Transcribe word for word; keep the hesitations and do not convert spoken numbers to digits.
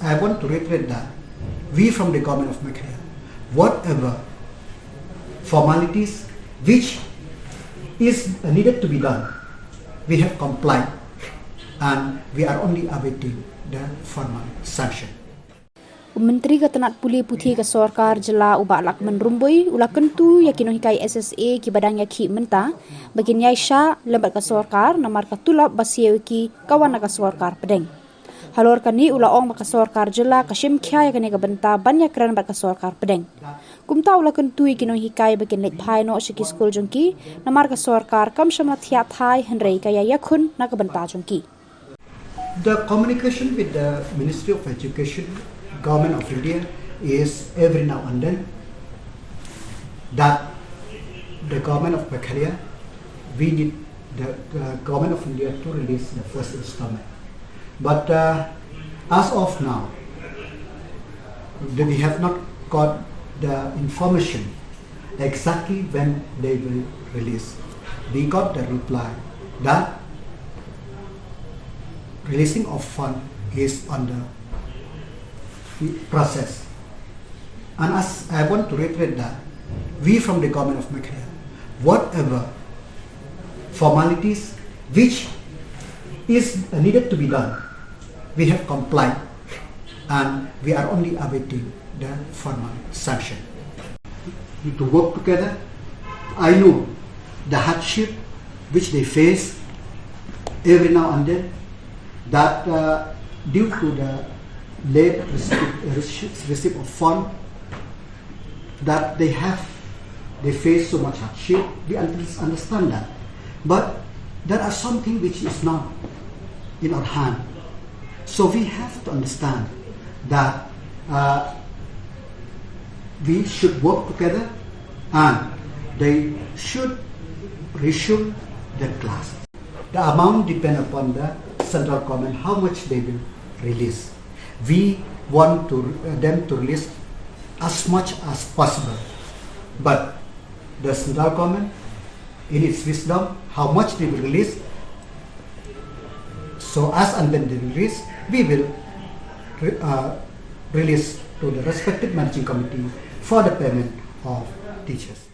I want to reiterate that we from the government of Meghalaya, whatever formalities which is needed to be done, we have complied and we are only awaiting the formal sanction. U Myntri ka tnat pule puthi ka sorkar jylla u Bah Lahkmen Rymbui u la kyntu ïa ki nonghikai S S A kiba dang ïakhih mynta ba kin ïai shah lem bad ka sorkar namar ka tulop ba siew ïa ki ka wan na ka sorkar pdeng. Halor kane u la ong ba ka sorkar jylla ka shim khia ïa kane ka bynta ban ïakren bad ka sorkar pdeng. Kumta u la kyntu ïa ki nonghikai ba kin leit phai noh sha ki skul jong ki namar ka sorkar kam shym la thiah thai hynrei ka ïai ïakhun na ka bynta jong ki. The communication with the Ministry of Education, Government of India, is every now and then that the government of Meghalaya, we need the uh, government of India to release the first installment. But uh, as of now, the, we have not got the information exactly when they will release. We got the reply that releasing of fund is on the process. And as I want to reiterate that we from the government of Meghalaya, whatever formalities which is needed to be done, we have complied and we are only awaiting the formal sanction. To work together, I know the hardship which they face every now and then, that uh, due to the late receipt, receipt of fund, that they have, they face so much hardship. We understand that. But there are something which is not in our hand. So we have to understand that uh, we should work together and they should resume their class. The amount depend upon the central government, how much they will release. We want to uh, them to release as much as possible, but the central government, in its wisdom, how much they will release. So as and when they release, we will re- uh, release to the respective managing committee for the payment of teachers.